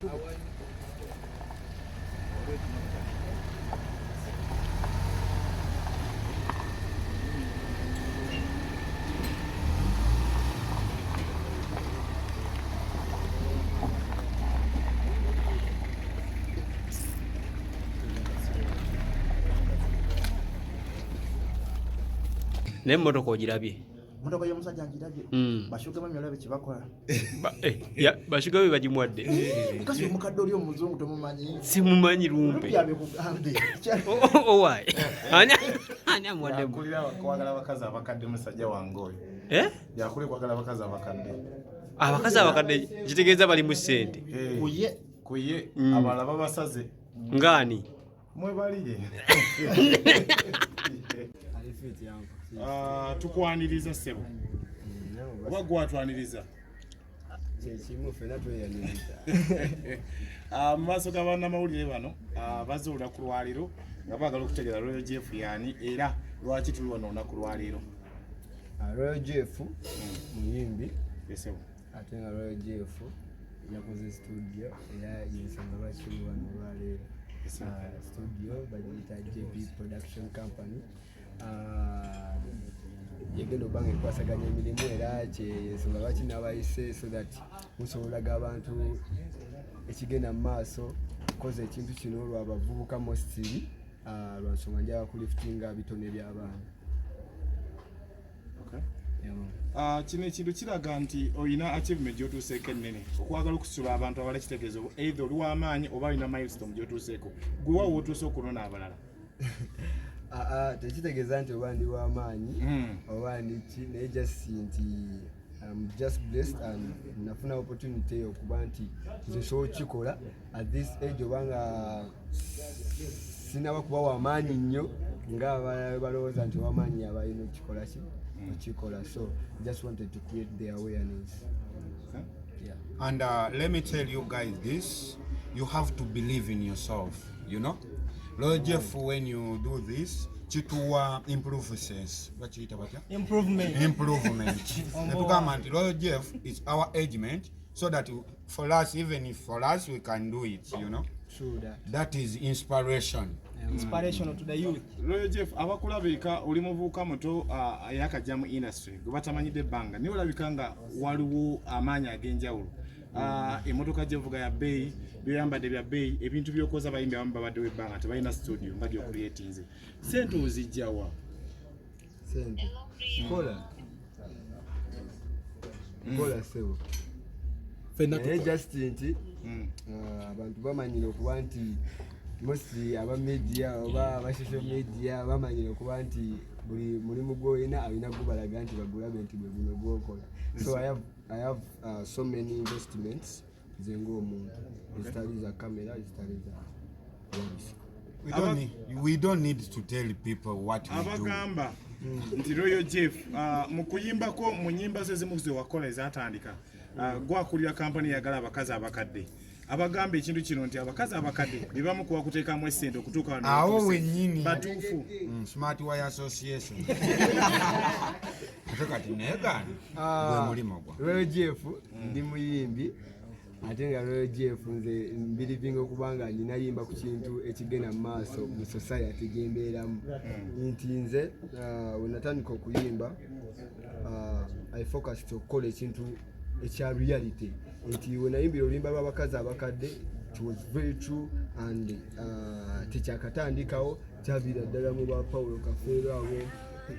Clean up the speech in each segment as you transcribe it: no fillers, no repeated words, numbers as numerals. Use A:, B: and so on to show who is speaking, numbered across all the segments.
A: Naye emmotoka ogirabye?
B: Motoka y'omusajja ngirabye. Bashuga mami olabe kyebakola.
A: Bashuga be bagimuwadde.
B: Mukazi omukadde oli omuzungu tomumanyi?
A: Simumanyi lumpe.
B: Byabikugambe.
A: Owaaye, ani amuwadde?
C: Yakulira kwagala abakazi abakadde, musajja wange oyo.
A: Eh?
C: Yakulira kwagala abakazi abakadde.
A: Abakazi abakadde kitegeeza bali mu ssente.
C: Eh,
B: Kuye.
C: Kuye abalala babasaze.
A: Ngaani?
C: Mwebaliye. Ah, tukwaniriza ssebo, oba gwatwaniriza?
D: Kyekimu, fena tweyaniriza.
C: Ah, mu maaso ga bannamawulire bano, ah, bazze olunaku lwaleero nga baagala okutegeera Royal Jeff yaani era lwaki tuli wano olunaku lwaleero.
D: Royal Jeff muyimbi.
C: Esebo.
D: Ate nga Royal Jeff yakoze studio, era yensonga lwaki tuli wano olwaleero. Ah, studio bagiyita JP Production Company. Ah, yegenda okuba nga ekwasaganya emirimu, era kyensonga lwaki nabayise so that musobola olaga abantu ekigenda mu maaso. Koza ekintu kino lwabavubuka mostly, lwa nsonga njagala kuliftinga bitone by'abaana.
C: Okay.
D: Yeah, man.
C: Ah, kino ekintu kiraga nti olina achievement gyotuuseeko ennene. Okwagala okusitula abantu abalala kitegeeza either oli w'amaanyi oba olina milestone gyotuuseeko. Gwe wa wootuuse okunona abalala?
D: Ah, ah, tekitegeeza nti oba ndi w'amaanyi oba ndi ki, naye just nti I'm just blessed and nafuna opportunity eyo okuba nti nze nsobola okukikola at this age, oba nga sinaba kuba wamaanyi nnyo nga abalala balowooza nti owamaanyi aba alina okukikola ki okikola. So just wanted to create the awareness.
C: Okay.
D: Yeah.
E: And let me tell you guys this: you have to believe in yourself. Royal Jeff, when you do this, kituwa improve sense. Bakiyita batya?
F: Improvement.
E: Improvement. Netugamba nti Royal Jeff is our agement, so that for us, even if for us, we can do it.
D: True that.
E: That is inspiration.
F: Inspirational to the youth.
C: Royal Jeff, abakulaba eka, oli muvubuka muto, ah, yakajja mu industry gwe batamanyidde ebbanga, naye olabika nga waliwo amaanyi ag'enjawulo. Ah, emmotoka gyevuga ya bbeeyi, byoyambadde bya bbeeyi, ebintu byokoza, abayimbi abamu babaddewo ebbanga tebalina studio nga gyocreatinze. Sente ozijjawa?
D: Sente kola kola sebo, naye just nti abantu bamanyire okuba nti mostly aba media oba aba social media bamanyire okuba nti buli mulimu gwolina alina gubalaga nti bagulabe nti gwe guno gwokola. So I have so many investments nze ng'omuntu, ezitali za kamera, ezitali za labisa.
E: We don't need to tell people what we do.
C: Abagamba nti Royal Jeff, mu kuyimbako mu nyimba ze zimu ze wakola ezatandika, gwakulira kampani yagala abakazi abakadde, abagamba ekintu kino nti abakazi abakadde be bamu kuba kuteekamu essente okutuuka wano
E: Awo
C: wetuuse.
E: wennyini.
C: Batuufu?
E: Smart Wire Association. Ate kati negaana gwe mulimu gwa.
D: Royal Jeff ndi muyimbi, ate nga Royal Jeff nze mbelievinga okuba nga nina yimba ku kintu ekigenda mu maaso mu society gyembeeramu, nti nze we natandika okuyimba, I focused okukola ekintu ekya reality, nti we nayimbira oluyimba lw'abakazi abakadde, it was very true and tekyakatandikawo, kyaviira ddala mu ba Paulo Kafeero abo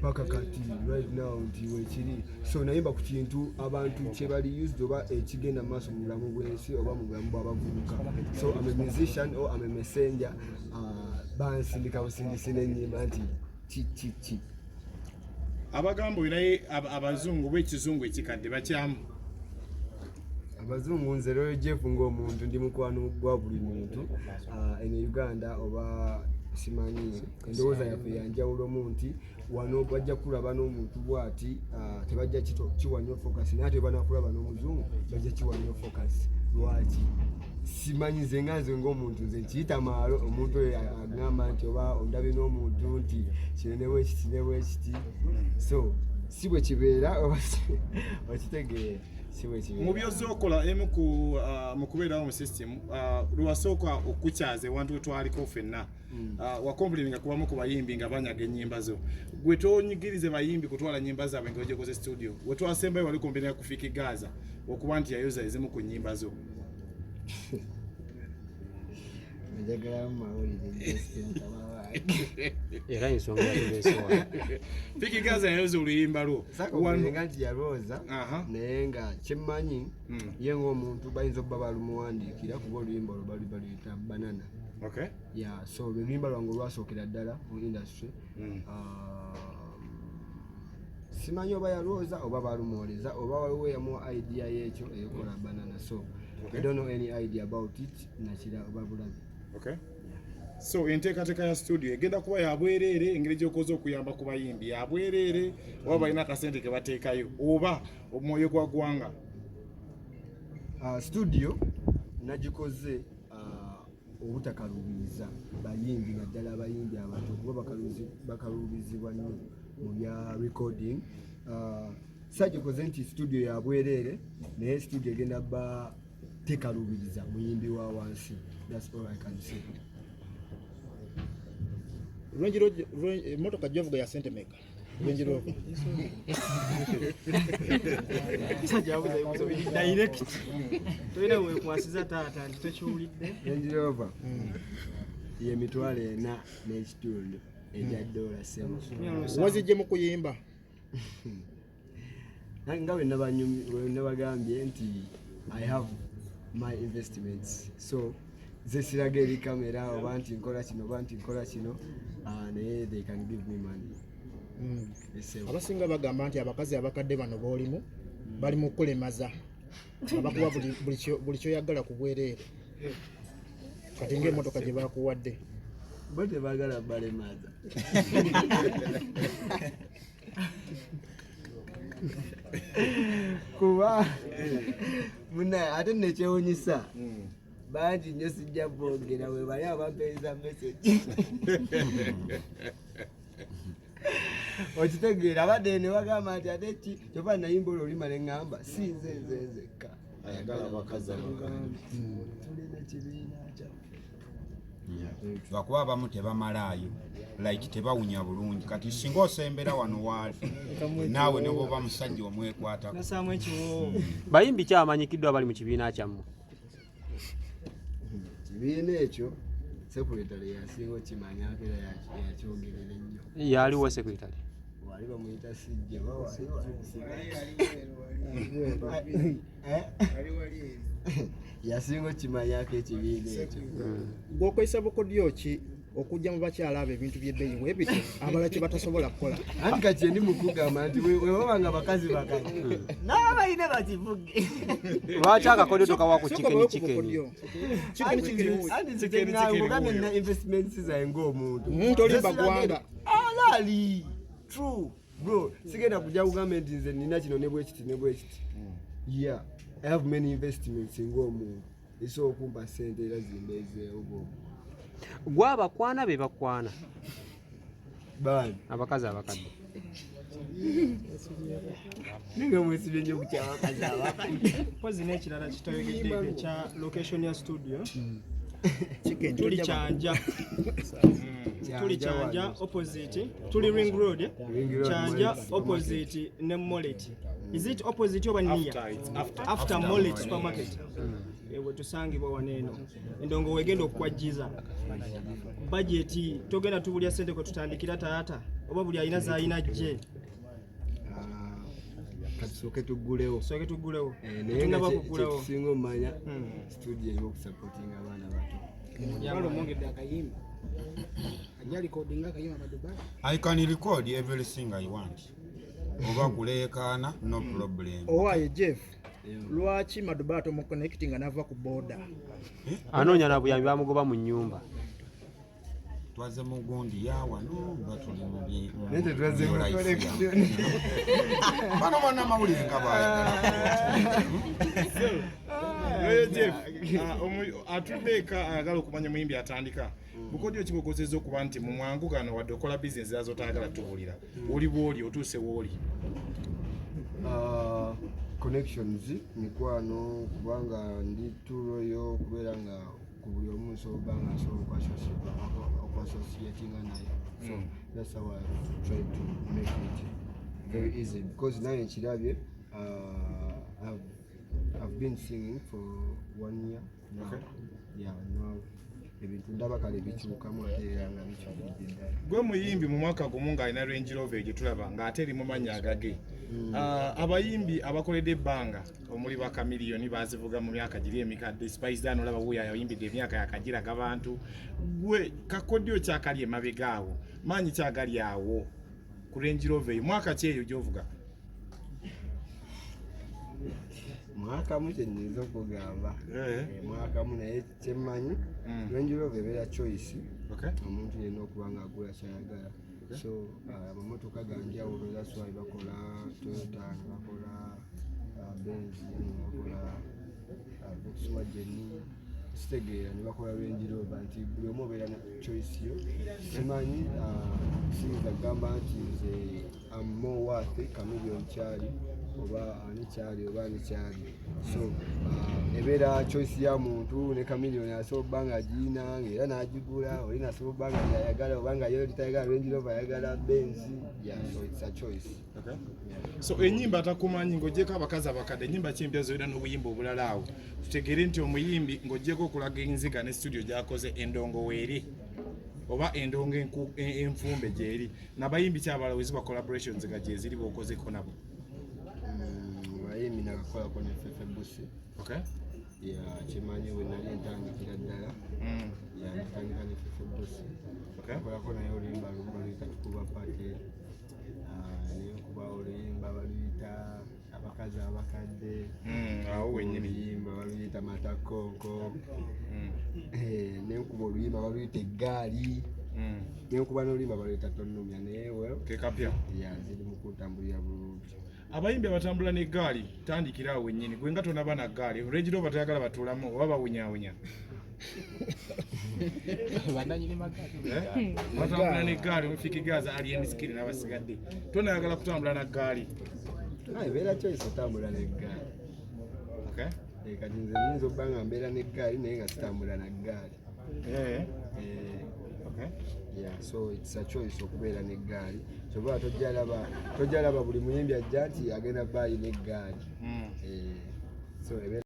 D: paka kati right now nti wekiri. So nayimba ku kintu abantu kye bali used oba ekigenda mu maaso mu bulamu bw'ensi oba mu bulamu bw'abavubuka. So I'm a musician or I'm a messenger, bansindika busindisi n'ennyimba nti ki ki ki.
C: Abagamba olinaye abazungu oba ekizungu ekikadde bakyamu?
D: Abazungu, nze Royal Jeff ng'omuntu ndi mukwano gwa buli muntu. Ah, eno Uganda oba simanyi endowooza yaffe yanjawulomu nti wano bajja kulaba n'omuntu bwati, tebajja kiwa nnyo focus, naye ate banakulaba n'omuzungu bajja kiwa nnyo focus. Lwaki simanyi. Nze nga nze ng'omuntu nze nkiyita maalo omuntu oyo agamba nti oba ondabe n'omuntu nti kino ne bwekiti ne bwekiti, so si bwe kibeera oba okitegeera. Si bwe kibeera.
C: Mu byozookola emu ku mu kubeerawo mu system, lwasooka okukyaza ewantu we twaliko ffenna, wakompulininga kubamu ku bayimbi nga banyaga ennyimba zo. Gwe tonyigirize bayimbi kutwala nnyimba zaabwe nga ojekoze studio. We twasembayo wali kompulininga ku Fik Gaza okuba nti yayoza ezimu ku nnyimba zo.
D: Njagalamu mawulire, Justin mukama wange.
A: Era ensonga yatuleesewa.
C: Fik Gaza yayoza oluyimba lwo.
D: Sakompulininga nti yalwoza, naye nga kyemmanyi ye ng'omuntu bayinza okuba balumuwandiikira, kuba oluyimba olwo bali baluyita Banana. Yeah, so lwe luyimba lwange olwasookera ddala mu industry. Simanyi oba yalwoza oba balumwoleza oba waliwo yamuwa idea y'ekyo eyokola Banana, so I don't know any idea about it, nakira oba bulabe.
C: Okay. So enteekateeka ya studio egenda kuba yabwereere, engeri gy'okoze okuyamba ku bayimbi yabwereere, oba balina akasente ke bateekayo oba omwoyo gwa ggwanga?
D: Studio nagikoze obutakaluubiriza bayimbi, naddala abayimbi abato, kuba bakaluubizibwa nnyo mu bya recording. Sagikoze nti studio yabwereere, naye studio egenda ba tekaluubiriza muyimbi wa wansi. That's all I can say.
B: Emotoka gyovuga ya sente meka? Range Rover.
F: Direct, tolina wekwasiza taata nti tokiwulidde.
D: Range Rover ye 4,500 egya dola, sebo.
B: Wazijje mu kuyimba?
D: Nga bwe nabagambye nti I have my investments, so ze siraga eri kamera oba nti nkola kino oba nti nkola kino, naye they can give me money. Esebo.
B: Abasinga bagamba nti abakazi abakadde bano b'olimu bali mu kukulemaza nga bakuwa buli kyoyagala ku bwereere, kati ng'emmotoka gye bakuwadde.
D: Bo tebaagala balemaza, kuba munaye ate nekyewunyisa bangi nnyo, sijja boogera we bali abampeereza message, okitegeera, abadde ne bagamba nti ate ki, kyova nayimba olwo olima ne ŋŋamba si nze nze nzekka
C: ayagala abakazi abakadde.
D: Tulina ekibiina kyaffe.
E: Lwakuba abamu tebamalaayo, like tebawunya bulungi. Kati singa osembera wano waali naawe ne bwoba musajja omwekwatako.
F: Nasaamu ekiwoowo.
A: Bayimbi ki abamanyikiddwa abali mu kibiina kyammwe?
D: Kibiina ekyo secretary yasinga okimanyako era yakyogerera ennyo.
A: Yaliwo secretary?
D: Wali bamuyita sijje oba wali Eh? Yasinga okimanyako ekibiina ekyo.
B: Gwokozesa bukodyo ki okujja mu bakyala abo ebintu by'ebbeeyi bwe bityo abalala kye batasobola kukola?
D: Anti kati endi mukugamba nti we baba nga bakazi bakadde n'abalina bakivuge.
A: Lwaki akakodyo tokawa ku
B: Sooka
A: chicken
B: bawe ku
A: chicken?
B: bukodyo. Chicken chicken wuuyo.
D: Anti nze kyeŋŋambye, nina investments zange ng'omuntu.
B: Tolimba ggwanga.
D: Alali true bro, sigenda kujja kugambe nti nze nina kino ne bwekiti ne bwekiti. Yeah, I have many investments ng'omuntu esobola okumpa sente era zimbeezeewo bwomu.
A: Gwabakwana be bakwana?
D: Baani?
A: Abakazi abakadde.
D: Ninga mwesibye nnyo ku kyabakazi abakadde.
F: Mpozi n'ekirala kitoyogeddeko ekya location ya studio.
B: Chicken
F: Tuli
B: tojja.
F: Kyanja, tuli Kyanja opposite, tuli Ring Road.
D: Ring Road,
F: Kyanja
D: Molet.
F: opposite ne Molet. Is it opposite oba near?
C: After, it's after.
F: After Molet supermarket. Ewe tusangibwa wano eno endongo wegenda okukwajjiza bajeti. Togenda tubulya sente kwe tutandikira taata, oba buli alina zalina jje?
D: Ah, katusooke tuggulewo.
F: Tusooke tuggulewo.
D: Eh, naye nga
F: Tunaba kuggulawo.
D: kyetusinga omumanya, studio eriwo okusupportinga abaana bato.
G: Wala omwongedde akayimba, ajja recordinga akayimba Madubai.
E: I can record everything I want, oba kuleekaana, no problem.
B: Owaaye Jeff, lwaki Madubai tomuconnectinga nava ku boda?
A: Anoonya na buyambi, bamugoba mu nnyumba.
E: Twaze mu gundi yawano nga tuli mu
D: Naye tetwazze mu
E: mu life.
D: connection.
E: Bano bannamawulire nga bayagala.
C: Oyo Jeff, atudde eka ayagala okumanya muyimbi atandika, bukodyo ki bukozesa okuba nti mu mwangu gano wadde okola bizinesi era zotayagala tubulira, oli bwoli otuuse wooli?
D: Ah, Connections, mikwano, kubanga ndi tuloyo okubeera nga ku buli omu nsobola nga nsobola okuassociatinga naye. So that's how I try to make it very easy, because naye nkirabye, I've been singing for one year now. Yeah, now ebintu ndaba kale bikyukamu, ate era nga bikyukiridde ddala.
C: Gwe muyimbi mu mwaka gumu ng'alina Range Rover egyo tulaba ng'ate eri mu mannya agage. Ah, abayimbi abakoledde ebbanga omuli bakamiliyoni bazivuga mu myaka giri emikadde. Spice Diana, olaba wuyo ayimbidde emyaka yakagiraga bantu. Gwe kakodyo kyakali emabega awo, maanyi kyagali awo ku Range Rover eyo, mwaka ki eyo gy'ovuga?
D: Mwakamu kyenyinza okugamba. Mwakamu, naye kyemmanyi, Range Rover ebeera choice. Omuntu yenna okuba nga agula kyayagala. So amamotoka ganjawulo, that's why bakola Toyota, ne bakola Benz, ne bakola Volkswagen, kitegeera, ne bakola Range Rover, nti buli omu obeera na choice yo. Simanyi, siyinza kugamba nti nze am more worth Chameleon kyali oba ani kyali oba ani kyali. So ebeera choice ya muntu, ne Chameleon asobola obba nga agiyina era n'agigula, oli nasobola obba nga yayagala oba nga yo tayagala Range Rover, ayagala Benz. Yeah, so it's a choice.
C: So enyimba atakumanyi, ng'ogyeko abakazi abakadde, enyimba kyempya zoyina n'obuyimba obulala awo tutegeere nti omuyimbi, ng'ogyeko okulaga enziga ne studio gy'akoze, endongo weeri oba endongo enfumbe gyeri, nabayimbi kyabalala weziba collaborations nga gyeziri bokozeko nabo?
D: Bayimbi nakakolako ne Fefe Busi. Ya, kimanyi bwe nali ntandikira ddala. Ya, ntandika ne Fefe Busi. Nkolako naye oluyimba lumu baluyita Tukuba Party, nenkuba oluyimba baluyita Abakazi Abakadde.
C: Awo wenyini.
D: Oluyimba baluyita Matakonko. Nenkuba oluyimba baluyita Eggaali. Nenkuba n'oluyimba baluyita Tonumya, naye well,
C: Kekapya.
D: Ya, ziri mu kutambulira bulungi.
C: Abayimbi abatambula n'eggaali, tandikira awo wennyini. Gwe nga tonaba na ggaali, Range Rover toyagala batuulamu oba bawunyawunya?
G: Bannanyini magaali.
C: Eh? Batambula n'eggaali, Fik Gaza, Alien Skin n'abasigadde, tonayagala kutambula na ggaali?
D: Ah, ebeera choice otambula n'eggaali. Kati nze nyinza okuba nga mbeera n'eggaali naye nga sitambula na ggaali. Yeah, so it's a choice okubeera n'eggaali. Kyova tojja laba buli muyimbi ajja nti agenda bba alina eggaali. So ebeera